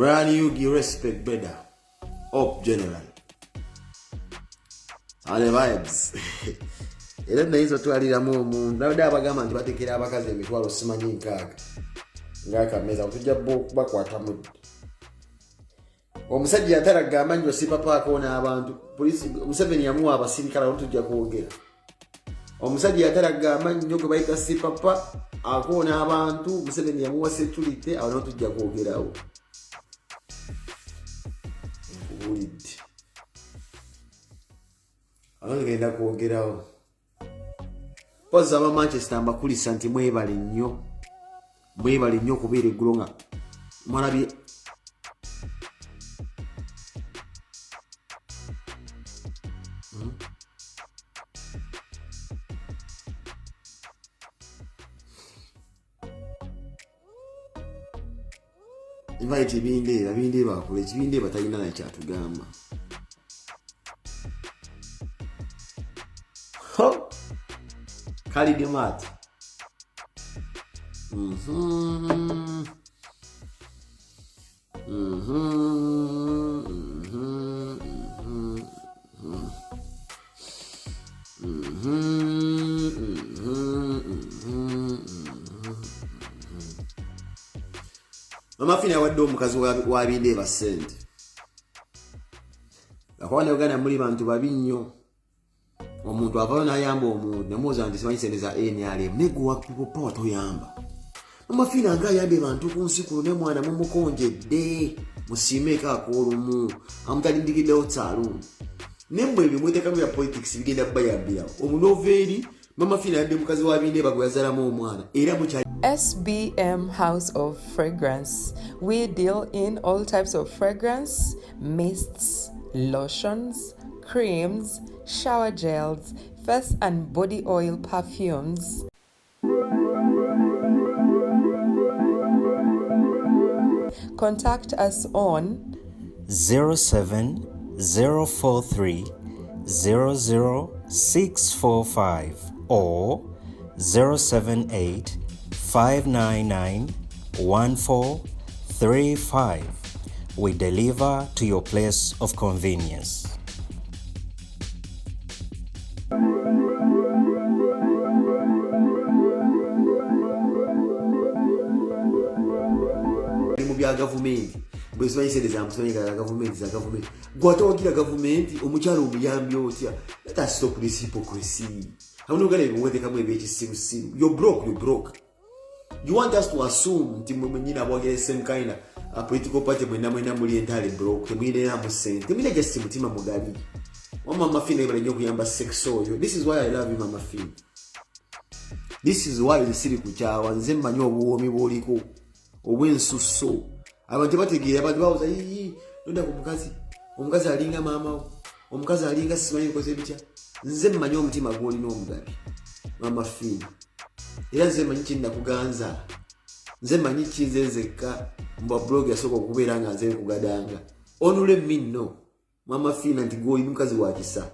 Brian Yugi, respect brother. Up general. Ale vibes. Era nayinza otwaliramu omuntu nabadde abagamba nti batekera abakazi emitwalo simanyi nkaaga ngaakameza tujja bakwatamu. Omusajja yatalaga amannyo sipapaako n'abantu polisi Museveni yamuwa abasirikale awo tujja kwogera. Omusajja yatalaga amannyo gwe bayita sipapa akoona abantu Museveni yamuwa security awo nawo tujja kwogerawo. Nkubuulidde awo ngenda kwogerawo. Pozi aba Manchester mbakulisa nti mwebale nnyo, mwebale nnyo okubeera eggulo nga mwalabye Invite Bindeeba, Bindeeba akole ki? Bindeeba talina naye kyatugamba. Ho! Khalid Mat. Mama Fina yawadde omukazi wa Bindeeba ssente. Akuba ne Uganda muli bantu babi nnyo. Omuntu avayo n'ayamba omuntu nemubuuza nti simanyi ssente za NRM naye gwe wa People Power toyamba. Mama Fina nga ayambye bantu ku nsi kuno ne mwana mumukonjedde musiimeeko ak'olumu amutalindiriddewo saaluuni. Naye mmwe ebyo mwetekamu bya politics bigenda kubayambirawo. Omunoova eri Mama Fina ayambye mukazi wa Bindeeba gwe yazalamu omwana era mukyali. SBM House of Fragrance. We deal in all types of fragrance, mists, lotions, creams, shower gels, face and body oil perfumes. Contact us on 07043 00645 or 078 599 1435. We deliver to your place of convenience. Mu bya gavumenti bwezimanyi sente za musonyi za gavumenti za gavumenti gwe ate wagira gavumenti omukyalo omuyambi otya? Let us stop this hypocrisy. Amunugala ebimwetekamu ebyekisirusiru. You're broke, you're broke. You want us to assume nti mwe mwennyini abawagira same kind of political party mwenna mwenna muli entirely broke, temuyiniramu sente, temuyina just mutima mugabi. Wamma Mama Fina yebale nnyo okuyamba sex oyo. This is why I love you Mama Fina. This is why nze siri kukyawa, nze mmanyi obuwoomi bw'oliko obw'ensusso. Abantu tebategeera, abantu bawoza yiyi nonda ku mukazi, omukazi alinga maama wo, omukazi alinga simanyi bikoze bitya. Nze mmanyi omutima gw'olina omugabi Mama Fina, era nze mmanyi ki nakuganza, nze mmanyi ki nze nzekka mbwa blog yasooka okubeera nga nze nkugadanga. Onule me no Mama Fina nti gw'oli mukazi wa kisa,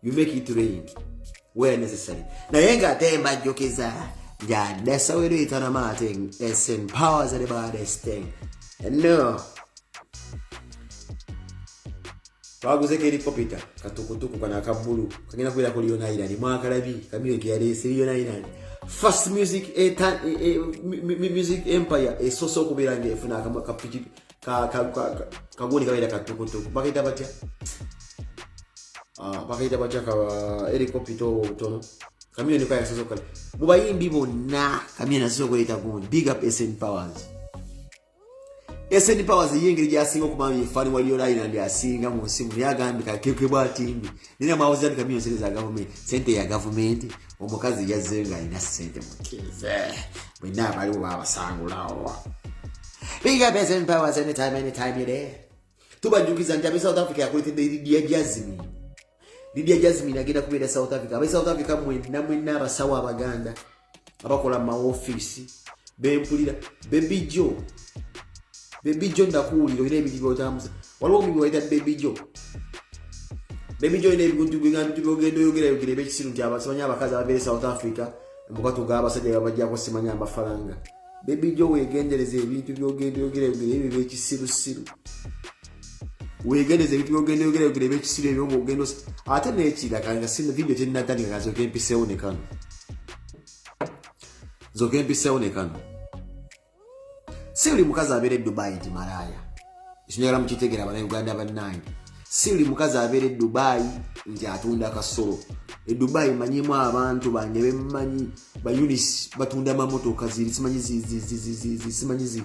you make it rain where necessary. Naye ng'ate mbajjukiza njadde etana ate SN Powers the baddest thing. No. Twaguzeko helicopter katukutuku kano akabbulu kagenda kubeera ku Leon Island. Mwakalabye Chameleone ke yaleese Leon Island. First music, music empire esoose okubeera ng'efuna kapiki kagundi kabeera katukutuku bakayita batya? Bakayita batya ka helicopter obwo obutono? Chameleone ko yasoose okukola mu bayimbi bonna. Chameleone asoose okuleeta gundi. Big up SN Powers. SN Powers ye engeri gy'asinga okuba efaani wa Leon Island asinga mu nsi muno. Yagambye kakeke bw'atimbi nina mwawoza nti Chameleone sente za gavumenti, sente ya gavumenti. Omukazi yazze ng'alina sente mukkirize mwenna abaliwo babasangulawo. Big up SN Powers anytime, anytime you there. Tubajjukiza nti ab'e South Africa yakuletedde Lydia Jasmine. Lydia Jasmine agenda kubeera South Africa. Ab'e South Africa mwenna mwenna abasawo abaganda abakola mu mawofiisi bempulira, Baby Joe, Baby Joe nakuwulira olina ebintu by'otambuza. Waliwo omubi wayita Baby Joe. Baby Joe olina ebintu byogenda byogenda oyogera yogera ebyekisiru nti simanyi abakazi ababeera e South Africa mukatuga abasajja babajjako simanyi amafaranga. Baby Joe, weegendereza ebintu byogenda oyogera yogera ebyo ebyekisirusiru. Weegendereza ebintu byogenda oyogera yogera ebyekisiru ebyo ng'ogenda ate n'ekiraka nga sino video tennatandika, nga nzooka empiseewo ne kano, nzooka empiseewo ne kano. Si buli mukazi abeera e Dubai nti malaaya. Ekinjagala mukitegera, Abanauganda bannange, si buli mukazi abeera e Dubai nti atunda kasolo. E Dubai manyimu abantu bange bemmanyi, ba Unis batunda mamotoka ziri simanyi simanyi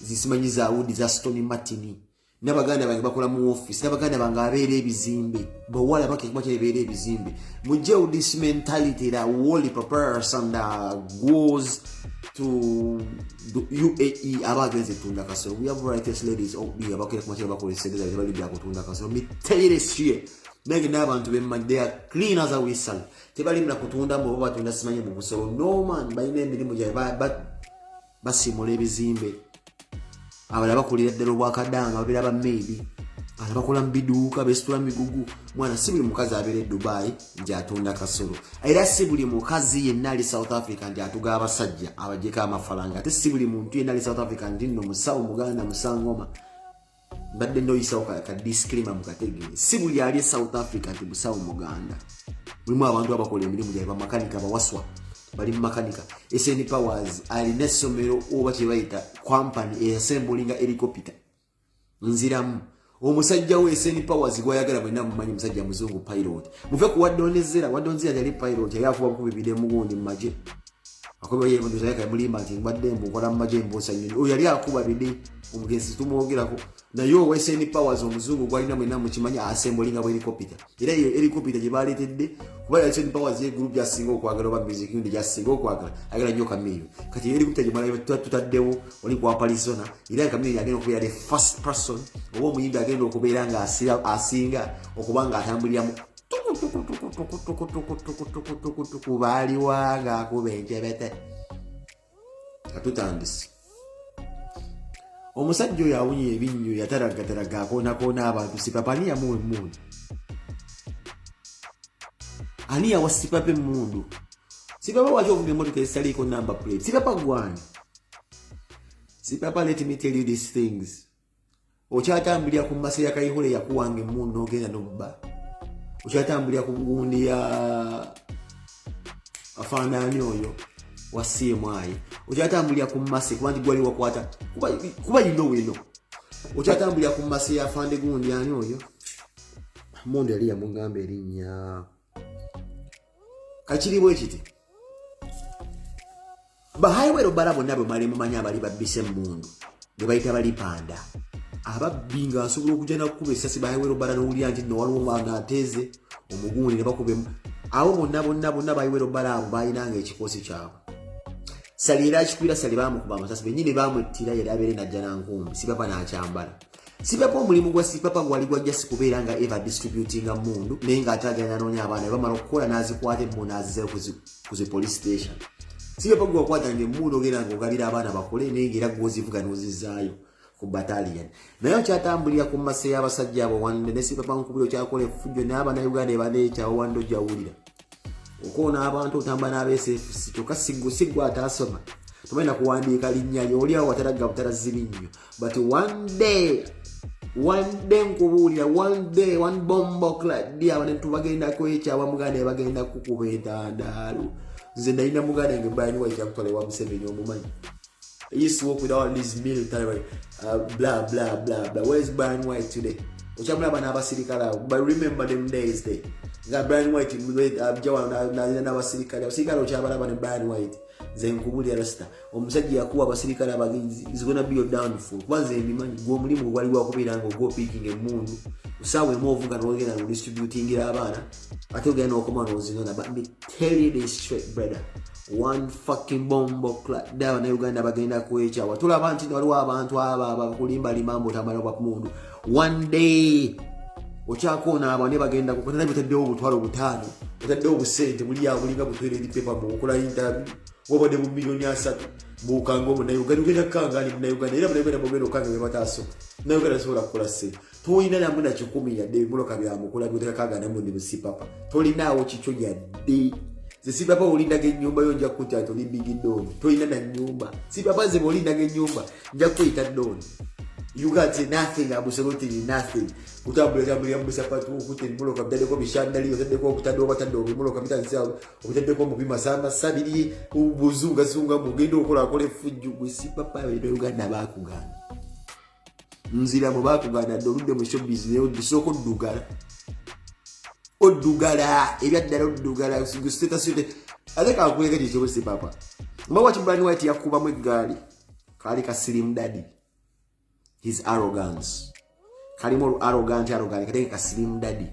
simanyi za Audi, za Aston Martin. N'abaganda bange bakola mu office, n'abaganda bange abeera ebizimbe, bawala bakekuma kyebeera ebizimbe. Mugyewo this mentality that wally person that goes to the UAE aba agenze tunda kasolo. We have righteous ladies out there abakeera kumakya bakola esente zaabwe, tebali bya kutunda kasolo. Miteire shie nange n'abantu bemmanyi, they are clean as a whistle. Tebalimira kutunda mbu oba batunda simanyi mu busolo. No man, balina emirimu gyabwe, basimula ebizimbe, abalala bakolera ddala obwakadaama, babeera ba maid, abalala bakola mu biduuka, besitula migugu. Mwana, si buli mukazi abeera e Dubai nti atunda kasolo, era si buli mukazi yenna ali South Africa nti atuga abasajja abajjeko amafaranga, ate si buli muntu yenna ali South Africa nti nno musawo muganda musangoma. Mbadde ndoyisawo ka disclaimer mukategeere. Si buli ali e South Africa nti musawo muganda. Mulimu abantu abakola emirimu gyabwe, bamakanika, bawaswa bali mumakanika. SN Powers alina essomero oba kyebayita company eassemblinga helicopter. Nziramu, omusajja we SN Powers gwayagala bwenna mumanyi, musajja muzungu, pilot. Muve ku wadonezera, wadonzera yali pilot, yali akuba bukubi bide mugundi mu magye mulimba nti mbadde mbukola mu magye mbuusa nnyonyi. Oyo yali akuba bide, omugenzi tumwogerako. Naye owa SN Powers omuzungu gwalina mwenna mukimanyi, assemblinga bwa helicopter. Era eyo helicopter gye baleetedde kuba ya SN Powers ye group gyasinga okwagala oba music unit gyasinga okwagala, ayagala nnyo Chameleone. Kati eyo helicopter gye mwalabye tutaddewo oli ku Arizona, era Chameleone agenda okubeera the first person oba omuyimbi agenda okubeera nga asinga okuba nga atambulira mu tukutukutukutukutukutukutukutukutuku baaliwa ng'akuba enjebete. Katutandise. Omusajja oyo awunya ebinnyo, yataragataragaakoonakoona abantu, Sipapa, ani yamuwa emmundu? Ani yawa Sipapa emmundu? Sipapa, waki ovuga emmotoka ezitaliiko number plate? Sipapa gwani? Sipapa, let me tell you these things. Okyatambulira ku masa ya Kayihura yakuwanga emmundu n'ogenda nobba. Okyatambulira ku gundi ya afaanaani oyo wa CMI. Okyatambulira ku mase kuba nti gwali wakwata kuba you know, we know. Okyatambulira ku mase ya fande gundi, ani oyo mundu yali yamugamba erinnya kakiri bwe kiti. Ba highway robber bonna bwe mwali mumanyi abali babbise emmundu be bayita balipanda ababbi ng'asobola okujja nakukuba essasi. Ba highway robber n'owulira nti nno waliwo omwana ateeze omugundi ne bakuba abo bonna bonna bonna ba highway robber abo balinanga ekikosi kyabwe. Sali era akikubira Sali, bamukuba amasasi bennyini bamwettira, yali abeere najja nankumbi. Sipapa n'akyambala. Sipapa, omulimu gwa Sipapa gwali gwa just kubeera nga eva distributinga mundu, naye ng'ate agenda anoonya abaana bamala okukola n'azikwata emmundu n'azizayo ku zi police station. Sipapa gwe wakwatanga emmundu ogenda nga ogabira abaana bakole, naye ng'era gw'ozivuga n'ozizaayo ku battalion. Naye okyatambulira ku mase y'abasajja abo wande ne Sipapa nkubira, okyakola effujjo naye Abannayuganda ebaneekyawo wande ojjawulira okoona abantu, otamba n'absfc kyokka sigwe ataasoma, tobalina kuwandiika linnya lyo, oli awo watalagga butalazi binnyo. But one day, one day nkubuulira, one day, one bomboclaat, abantu bagenda kwekyawa. Muganda bagenda kukuba entandaalo. Nze nalina muganda nge Brian White yakutwala ewa Museveni, omumanyi. He used to work with all these military, blah blah blah blah. Where's Brian White today? Okyamulaba n'abasirikale abo, but remember them days there nga Brian White ajja nalina n'abasirikale, abasirikale okyabalaba ne Brian White. Nze nkubulira rasta, omusajja yakuwa abasirikale abagenzi is gonna be your downfall, kuba nze mbimanyi. Gwe omulimu gwali gwakubeera nga ogwopiikinga emmundu osaawa emu ovuga nogenda nodistributingira abaana, ate ogenda nokoma nozinona. But me tell you this straight, brother, one fucking bomboclaat, Abannayuganda bagenda kwekyawa. Tulaba nti waliwo abantu abo abakulimbalimba mbu otamala bwa mundu. One day okyakoona abo ne bagenda kukola, otaddewo 50,000, otaddewo obusente buli awo bulinga butwera eri pepa mu okola interview, wabadde bu 30 miliyoni bukanga Omunauganda ogenda kukanga ali Munauganda, era Munauganda bogenda okukanga be bataasoma. Munauganda tasobola kukola ssente, tolina namu na kikumi yadde ebimotoka byamukula byotekakagana mundi busipapa, tolinaawo kikyo yadde. Nze Sipapa, olindaga ennyumba yo, nja kukutta nti oli big don. Tolina na nnyumba, Sipapa. Nze bw'olindaga ennyumba, nja kukuyita don. You got nothing, absolutely nothing. Kutambula tambulira mu bisapatu, okutta ebimoloka bitaddeko bishandali, otaddeko obutadde, obatadde obimoloka bitandise, obitaddeko mu bimasamasa biri buzungazunga, mugenda okola akola effujjo. Gwe Sipapa, Uganda bakugaana. Nziramu, bakugaana dde. Oludde mu showbiz, naye osooka oddugala, oddugala ebyaddala, oddugala status. Ate kankuleka kikyobo, Sipapa, mba waki Brian White yakubamu eggaali, kaali ka slim daddy. His arrogance kalimu olu arrogant, arrogant katenge ka slim daddy,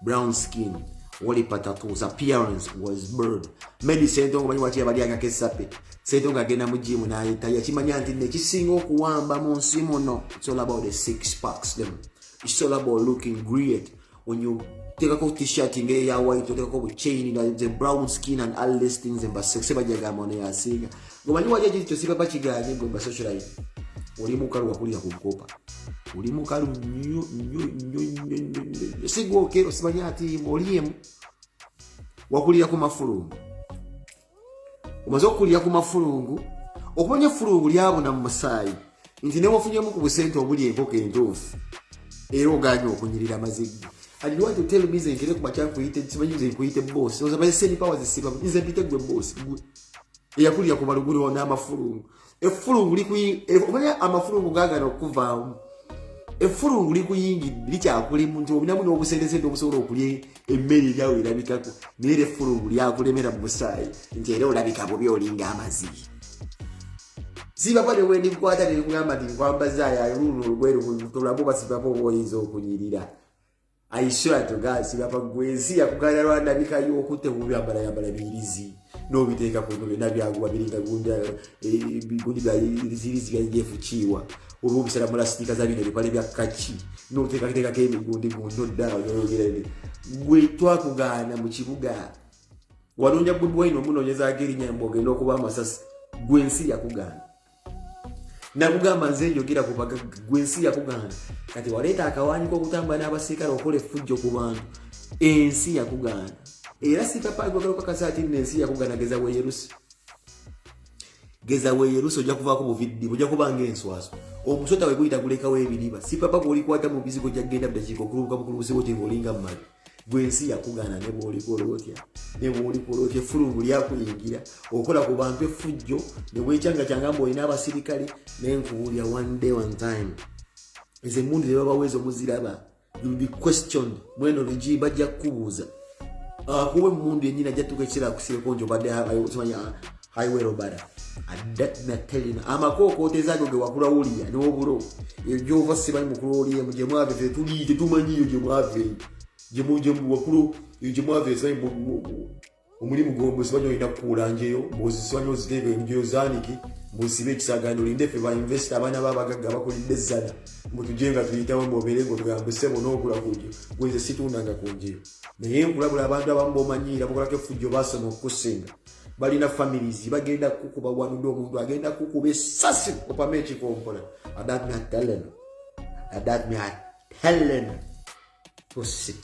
brown skin, walipa tattoos, appearance was bird. Medi Sentongo, manyi waki yabalyangako esape? Sentongo agenda mu gym n'ayita, yakimanya nti nekisinga okuwamba mu nsi muno, it's all about the six packs them, it's all about looking great. When you tekako T-shirt ngeya white, otekako buchain, the brown skin and all these things, mba bajagamba ono yasinga. Ngomanyi waki ekintu kyo Sipapa kiganye? Gwe mba socialite, oli mukalu, wakulira ku nkopa, oli mukalu nnyo nnyo nnyo nnyo nnyo nnyo. Sigwokero simanyi ati oliemu wakulira ku mafulungu. Omaze okukulira ku mafulungu, okumanya effulungu lyabuna mu musaayi, nti newafunyemu ku busente obuli enkoko entuufu, era oganye okunyirira amazigga. And you want to tell me nze nkere ku makya nkuyite, simanyi nze nkuyite boss? Oza send power zisiba nze mpite gwe boss, gwe eyakulira ku balugulu n'amafulungu. Effulungu likuyi, omanya amafulungu gagana okuvaamu, effulungu likuyingidde, likyakulimu, nti obinamu n'obusentesente obusobola okulya emmere eryawe erabikako, naye era effulungu lyakulemera mu musaayi, nti era olabika bubi, olinga amazi. Sibapa newendikukwata nekugamba nti nkwambazaayo luno olugweru, tolamu basibapa oba oyinza okunyirira. I swear to God, Sibapa, gwe ensi yakugana lwandabikayo, okutte mubyambalayambala birizi n'obiteeka ku byonna byaguba biringa gundi bya zirizi bya Jeff Kiwa, oba obisala mu lastika za bino ebipale bya kaki, n'oteekateekako emigundi gundi, odda oyogera. Gwe twakugaana mu kibuga, wanoonya Bobi Wine, omunoonyezaako erinnya mbu ogenda okuba amasasi. Gwe ensi yakugaana. Nakugamba nze njogera ku bagagga. Gwe ensi yakugaana. Kati waleeta akawanyi k'okutambula n'abasirikale okola effujjo ku bantu. Ensi yakugaana. Era Sipapa, ati nno ensi yakugaana. Geza weyerusi, geza weyerusi, ojja kuvaako buviddi, ojja kuba ngaenswaso. Omusota we guyita gulekawo ebiriba. Sipapa, bwolikwata mu bizigo, ojja kugenda budakiika okulubuka bukulubusi bwoti ng'olinga mumali. Gwe ensi yakugaana. Ne bwolikola otya, ne bwolikola otya, effulungu lyakuyingira, okola ku bantu effujjo ne bwekyanga kyanga mbu olina abasirikale. Naye nkuwulya, one day, one time, ezo emundu zebabaweeza omuziraba, you will be questioned. Mweno regime bajja kukubuuza akuwa emundu yenyini, ajja tuka ekiseera akusireko nti obadde simanya highway robber. Adatinatelina amakookooteeza ago ge wakula wulya n'obulo gyova, simanyi mukulu oliemu gye mwava. Ffe tuli tetumanyiyo gye mwava eyo wakulu eyo gye mwava. Esimanyi omulimu gwombu, simanyi olina kukuula njeyo, mbuzi simanyi oziteeka enjeyo zaanike, mbusibe ekisaganda, olinde ffe ba investor, abaana b'abagagga bakulidde ezzana, mbu tujje nga tuyitawo, mbobeere nga otugamba ssebo n'okula ku njeyo. Gwe nze situndanga ku njeyo, naye nkulabula, abantu abamu bomanyiira bakolako effujjo basoma okukusinga, balina families, bagenda kukuba wanudde. Omuntu agenda kukuba essasi opame ekikompola. Adatmiatellen, adatmiatellen tosi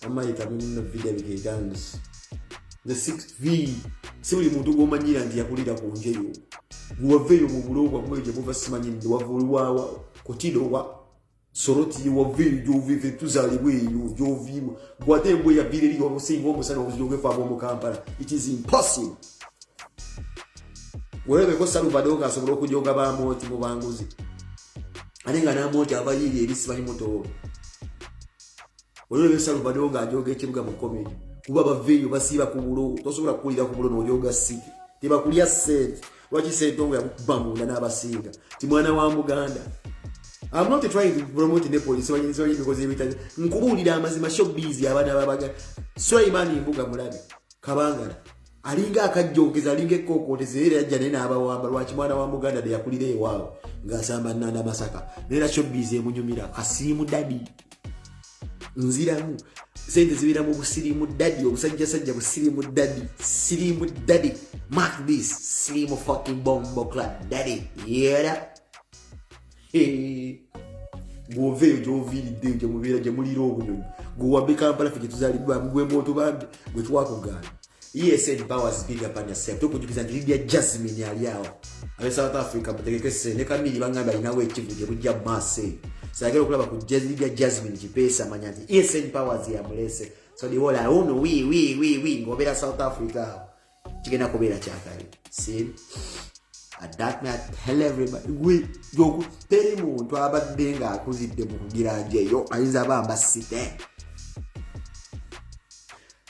amayita muno video biketandisi the 6V. Si buli muntu gwomanyira nti yakulira ku njeyo. Gwewaveeyo mu bulo bwammwe gye muva, simanyi wava oliwawa kutirowa Soroti, waveeyo gyovive, tuzaalibwa eyo gyoviibwa. Gwate embwa eyaviira eri omusinga omusana obuzijogefa ab'omu Kampala, it is impossible. Werabeko Salvador ng'asobola okujoga bamooti mu banguzi, ate nga n'amooti abayiiri eri simanyi mutoolo. Olwebe Salvador ng'ajoga ekibuga mu comedy, kuba baveeyo basiiba ku bulo. Tosobola kukulira ku bulo n'ojoga city, tebakulya sente. Lwaki Sentongo yakukuba munda n'abasinga ti mwana wa muganda? I'm not trying to promote ne police because nkubuulira amazima. Showbiz, abaana babaga Sulaiman Mbuga mulabe Kabangala alinga akajjokeza, alinga ekkookootezo, era yajja naye n'abawamba. Lwaki? Mwana wa muganda de yakulira ewaabwe ng'asamba Nanda Masaka, naye era showbiz emunyumira. Kasiimu daddy, nziramu, sente zibeera mu busirimu daddy, obusajjasajja busirimu daddy, sirimu daddy. Mark this, sirimu fucking bombo club daddy. Yera bw'ova eyo gy'oviiridde, eyo gyemubeera, gye mulira obunyonyi, gwewambe Kampala, ffe gyetuzaliddwamu, gwe mbwotubambe, gwe twakugaana. ESN Powers, big up on yourself. Tukujukiza nti Lydia Jasmine ali awo abe South Africa, mutegeke sente. Kamiri bangamba alinawo ekivu gye bujja mu maaso eyo. Sagala okulaba ku Lydia Jasmine Kipeesa, manya nti ESN Powers yamulese. So liwola uno wi wi wi wi ng'obeera South Africa awo, kigenda kubeera kyakali. See, at that may I tell everybody, we joku teri muntu abadde ng'akuzidde mu kugira njeyo ayinza bamba site.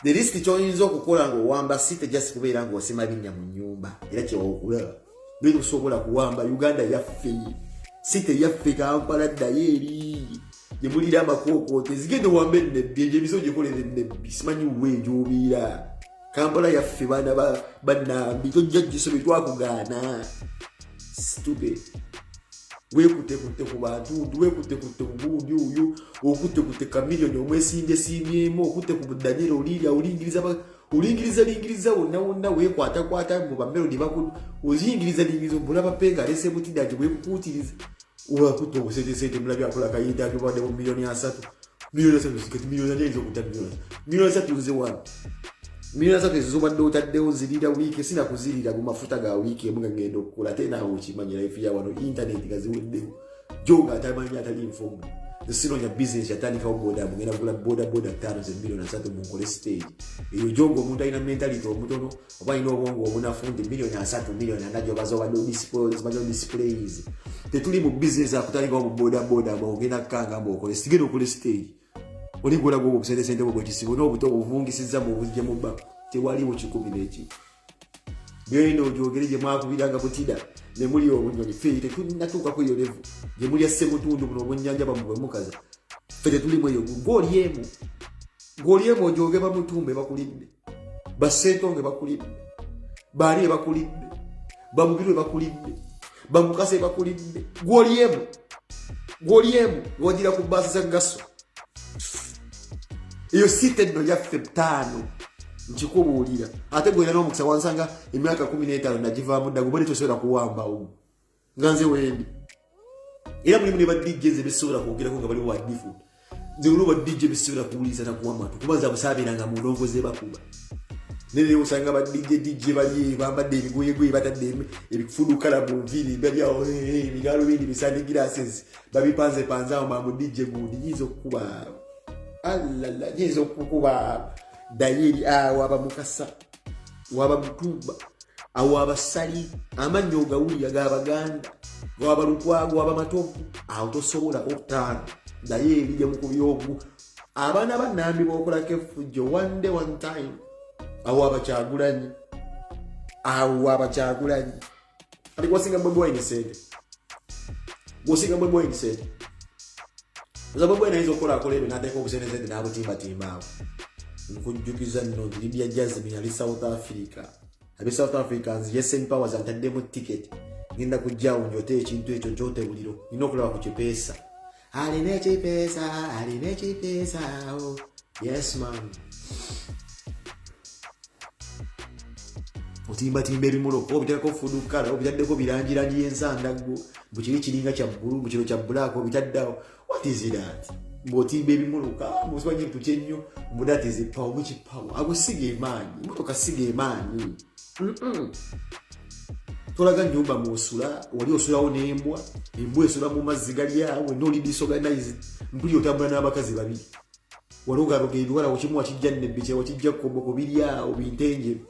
The least kyoyinza okukola ng'owamba site, just kubeera ng'osima binnya mu nnyumba, era kyewaokulaba naye tosobola kuwamba Uganda yaffe, site yaffe. Kampala ddayo eri gye mulira amakookoote, zigenda owamba ennebbi egyo emiso gyekolera ennebbi, simanyi we gyobeera. Kampala yaffe, baana bannambi, tojja gisobe, twakugaana. Stupid, weekutekutte ku bantu, weekutekutte ku gundi oyo, okuttekutte kamiliyoni omwesimbye simbyemu, okutte ku Daniel olirya olingiriza olingiriza lingiriza wonna wonna, weekwatakwata mu bamelodi baku oziyingiriza lingiriza omulaba pe nga alese butida nti weekukuutiriza olwakutte obusentesente. Mulabye akola kayinda akibadde mu 30 million, 30 million zikati miliyoni ayinza okutta 30 million nze wano 30 million ezo zobadde otaddewo zirira wiiki, sina kuzirira mu mafuta ga wiiki emu nga ngenda okukula. Ate naawe okimanyi life ya wano, internet nga ziweddewo, jo nga atamanyi atali informed. Sinoonya business yatandikawo boda, mugenda kugula boda boda ttaano ze 30 million munkole stage eyo. Jonga omuntu alina mentality omutono oba alina obwongo obunafu nti 30 million, 40 million gyobaza obadde displays. Tetuli mu business akutandikawo bu boda boda, ogenda kukanga mbu okole, sigenda okole stage oligula gwo obusente bwo bwekisibo n'obuto obuvungisizza mu bujje mu bba tewaliwo kikumi n'eki. Genda ogyogere gye mwakubiranga butida ne muli obunyonyi. Ffe tetunnatuukako eyo level gye mulya ssemutundu buno obunnyanja bwammwe bwe mukaza. Ffe tetulimu eyo. Gw'olyemu, gw'olyemu, ogyoge bamutumbe bakulidde, bassentonge bakulidde, baali bakulidde, bamubirwe bakulidde, bamukase bakulidde. Gw'olyemu, gw'olyemu, wagira ku baasi za gaso eyo site nno yaffe ttaano, nkikubuulira. Ate gwena n'omukisa wansanga emyaka 15 nagivaamu dda, gubone tosobola kuwambawo nga nze wendi. Era mulimu ne ba DJ nze besobola kwogerako nga baliwo wadifu. Nze waliwo ba DJ besobola kuwuliriza nakuwa matu, kuba nze abusaabeeranga mu ndongo ze bakuba. Naye osanga ba DJ DJ bali bambadde ebigoyegoye, batadde ebifudukala mu nviiri, bali awo ebigalo bindi bisandi glasses babipanzepanze awo. Mamu DJ gundi nyinza okukuba alala, nyinza okukuba dayeri awo abamukasa waba mutumba awo abasali amannyo ogawulira gabaganda waba Lukwago waba Matovu awo tosobola okutaano naye eri gye mukubi ogu abaana bannambi bokolako effujjo one day, one time. Awo abakyagulanyi, awo abakyagulanyi kati gwasinga Bobi Wine sente, gwosinga Bobi Wine sente. Oza Bobi Wine ayinza okukola akola ebyo n'ateeka obusente sente n'abutimbatimba awo. Nkujjukiza nno nti Lydia Jasmine ali South Africa. Abe South Africans, Yesen Powers antaddemu ticket, ngenda kujjawo njote ekintu ekyo njote buliro, nina okulaba ku kipeesa. Alina ekipeesa, alina ekipeesa. Oh, yes man, otimbatimba ebimuloko, obiteekako fudukala, obitaddeko birangirangi y'ensandaggo, bukiri kiringa kya bbulu, bukiro kya black, obitaddeawo. What is that? Bw'otimba ebimuluka musimanyi kintu kyennyo mbu that is power. Mukipawa ago siga emaanyi, emotoka siga emaanyi. Tolaga nyumba mwosula, wali osulawo n'embwa, embwa esula mu mazzi gali awo, noli disorganized. Mpuli otambula n'abakazi babiri, wali ogaloga ebiwala okimu wakijja nebbi kye wakijja koboko biri awo bintenjeru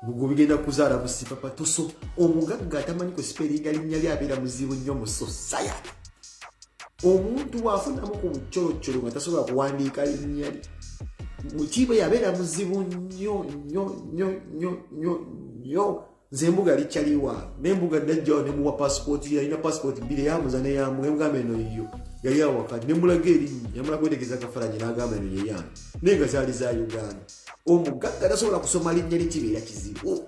gwe bigenda kuzaala musipapa toso. Omugagga atamanyi ku spellinga linnya lye abeera muzibu nnyo mu society. Omuntu bw'afunamu ku buccolocolo nga tasobola kuwandiika linnya lye mukiibe, yabeera muzibu nnyo nnyo nnyo nnyo nnyo nnyo. Nze embuga likyaliwa nembuga najjawo nemuwa passport, alina passport bbiri, eyamuza neyamu emugamba eno yiyo yali awaka, nemulaga erinnya, yamala kwetegeza kafalanyi n'agamba eno yeyange, naye nga zaali za Uganda. Omugagga tasobola kusoma linnya likibeera kizibu.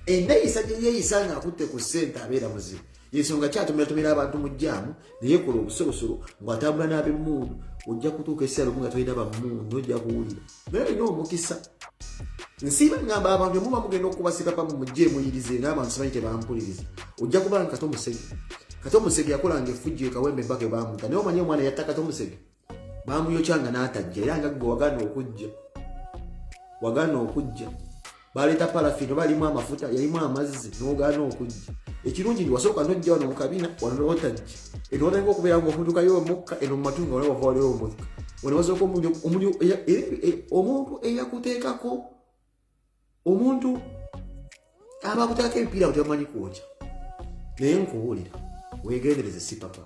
Enneeyisa gye yeeyisa ng'akutte ku ssente abeera muzibu. Ensonga kyatomeratomera abantu mu jjaamu neyekola obusolosolo ng'atambula n'ab'emmundu. Ojja kutuuka essaawa lumu nga tolina bammundu, ojja kuwulira. Naye olina omukisa. Nsiiba ngamba abantu emuba mugenda okuba sipapa mu mujje emuyirize n'abantu simanyi tebampuliriza. Ojja kuba nga Kato Musege. Kato Musege yakolanga effujjo e Kawempe mpaka ebamuta. Naye omanyi omwana yatta Kato Musege bamuyokyanga n'atajja, era nga gwe wagaana okujja. Wagaana okujja. Baleeta parafino, balimu amafuta, yalimu amazzi, n'ogaana okujja. Ekirungi nti wasooka nojja wano mu kabina, wano notajja. Eno watandika okubeera nga ofutukayo omukka, eno mu matu nga waliwo wava waliwo omukka. Wano wasooka omuntu eyakuteekako, omuntu abakuteekako ebipiira abo tebamanyi kwokya. Naye nkubuulira, weegendereze Sipapa.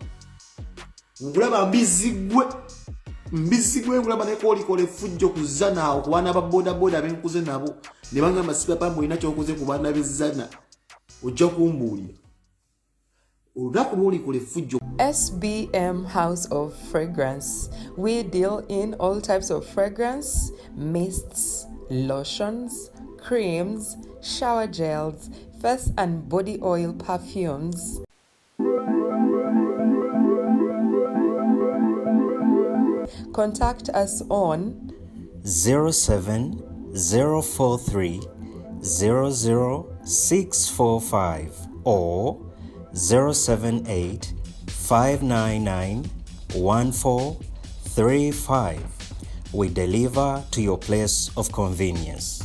Nkulaba mbizigwe, mbizigwe, nkulaba nekoolikola effujjo ku Zana awo ku baana ba bodaboda abenkuze nabo ne bagamba Sipapa mbu olina kyokoze ku baana b'ezzana. Ojja kumbuulira olunaku lwolikola effujjo. SBM House of Fragrance. We deal in all types of fragrance, mists, lotions, creams, shower gels, face and body oil, perfumes. Contact us on 07043 00645 or 078 599 1435. We deliver to your place of convenience.